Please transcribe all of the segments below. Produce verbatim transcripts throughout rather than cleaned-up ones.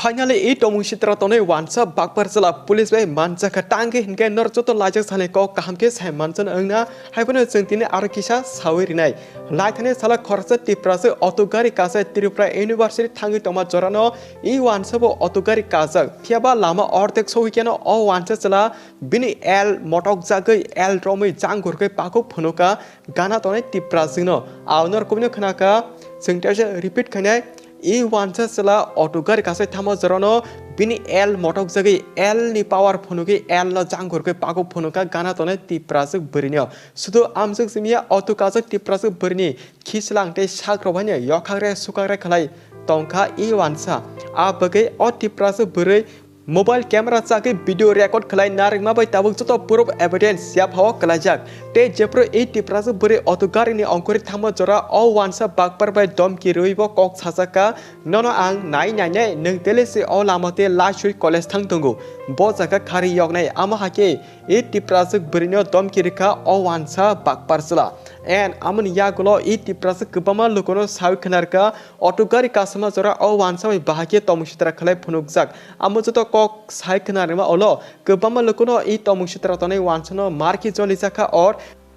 Finally, i tomung sitra tonwi wansa bakpar chwla police bai manjakha tangwi hinkhe nor joto laijak sani kok kaham khe sai manchana wngna haiphano chwng tini aro kisa sawi rinai. Laithani sala khoroksa Tiprasa auto gari kasai Tripura University thangwi tongma jorano i wansa bo auto gari kajak. Phiyaba lama ordek sogwi keno o wansa chwla bini L motok jagwi L romwi jang gurkhe pakuk phunuka gana tonai Tipraswino. Aonor kubino khnaka chwng teisa repeat khainai. I wansa chwla auto gari kasai thamo jorano bini L motok jagwi L ni power phunugwi L no jang gurkhe pakuk phunuka gana tonai Tipraswk bwrwino. Sudu amswk simiya auto kajak Tipraswk bwrwini khichlang tei sak rok haino yokhakre sukakre khlai tongkha i wansa. A bagwi o Tipraswk bwrwi mobile camera chagwi video record khlai narwkma bai tabuk joto proof evidence yaphao kwlaijak. Tei jephru i Tiprasa bwrwi auto gari ni ongkhorwi thangma jora o wansa bakpar bai domki rwui bo kok sajakha, "Nono ang nai nainai, nwng tele se o lama tei laisui college thang tongo." Bo jaga khari yoknai, amo hakhe i Tiprasa bwrwino domki rwkha o wansa bakpar chwla. And amoni yagulo i Tiprasa kwbangma lukuno sawi khwnarkha, auto gari kasama jora o wansa bai bahai khe tomung sitra khlai phunukjak. Amo joto kok sai khwnarima ulo kwbangma lukuno i tomung sitra tonwi wansano marki jolijakha or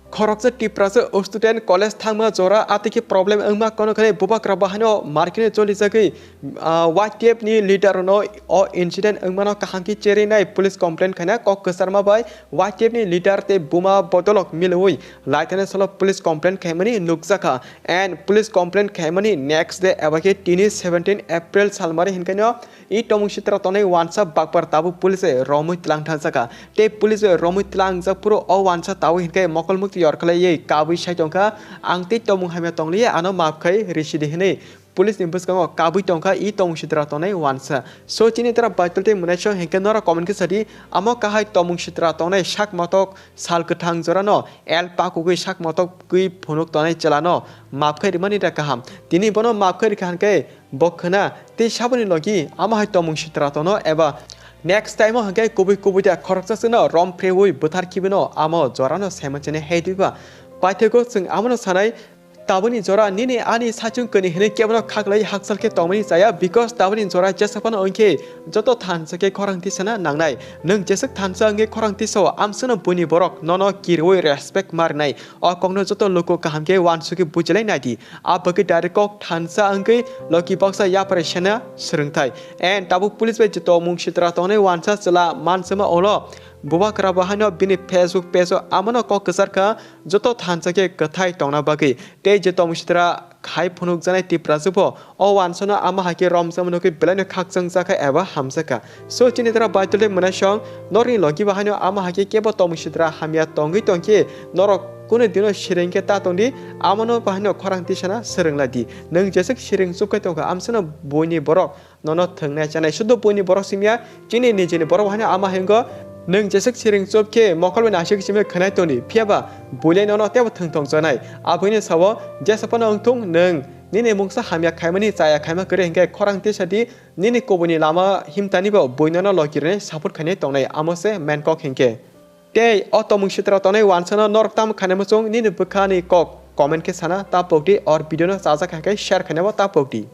khoroksa Tiprasa student college thangma jora atwikhe problem wngma kono khani bubagra bahaino markino jolijagwi, ah, Y T F ni leader no o incident wngmano kaham khe cherinai police complaint khaina kok kwcharma bai Y T F ni leader tei buma bodolok milwi laithani salo police complaint khaimani nukjakha. And police complaint khaimani next day eba khe tini seventeen April salmari hinkaino i tomung sitra tonai wansa bakpar tabuk police bai romwi tlang thangjakha. Tei police bai romwi tlangjak phuru o wansa tabuk hinkai mokol mukti yor khlaiwi kabui sai tongkha, "Ang tei tomung hamya tongliya, ano maaf khai risidi," hinwi police ni bwskango kabui tongkha i tomung sitra tonai wansa. So chini tara baitul tei mwnaisong hinkhe nora comment khe sadi, amo kahai tomung sitra tonai sak motok sal kwthang jorano L pakugwi sak motok gwi phunuk tonai chwlano maaf khai rimani da kaham. Tini bono maaf khai rikha hinkhe bo khna tei saboni logi amo hai tomung sitra tono eba next time o hinkhe kubui kubui da khoroksa chwngno rom phreui bwthar khibino amo jorano saimanchani hei twiba. Paithego chwng amono sanai, taboni jora nini ani sachung kani hinwi kebono khaklai hakchal khe tongmani chaya, because taboni jora jesa phano wngkhe joto thansa khe khorang tisana nangnai. Nwng jeswk thansa wngkhe khorang tisao amsano buini borok nono kirwi respect ma rwnai. O kokno joto luku kaham khe wansugwi bujilai naidi. A bagwi direct kok thansa wngwi loki baksa yapharwi sena swrwngthai. And tabuk police bai joto mung sitra tongnai wansa chwla mansema ulo bubagra bo haino bini Facebook page o amono kok kwcharkha joto thansa khe kwthai tongna bagwi. Tei joto mung sitra khai phunukjaknai Tiprasa bo o wansano ama hai khe romjakmano khe belaino khakchangjakha eba hamjakha. So chini tara baitul tei mwnaisong norokni logi bo haino ama hai khe kebo tomung sitra hamya tongwi tongkhe norok kunu dino siring khe ta tongdi, amono bo haino khorang tisana swrwng lai di. Nwng jeswk siring chukhe tongkha amsano buini borok nono thwngnai chanai. Sudo buini borok simya chini nijini borok bo haino ama hingo nwng jeswk siring chup khe mokol bai naisik simi khwnai tongdi. Phiyaba builai nono tebo thwng tong chanai. Aboni sao jesa phano wngthung nwng nini mungsa hamya khaimani chaya khaima kwrwi hinkhe khorang tisa di, nini kubuini lama himtani bo bui nono loki rwnai support khainai tongnai, amo se main kok hinkhe. Tei o tomung sitra tongnai wansano norok tamo khainai muchung nini bwkhani kok comment khe sana ta pokdi or video no chajak hai khe share khainai bo ta pokdi.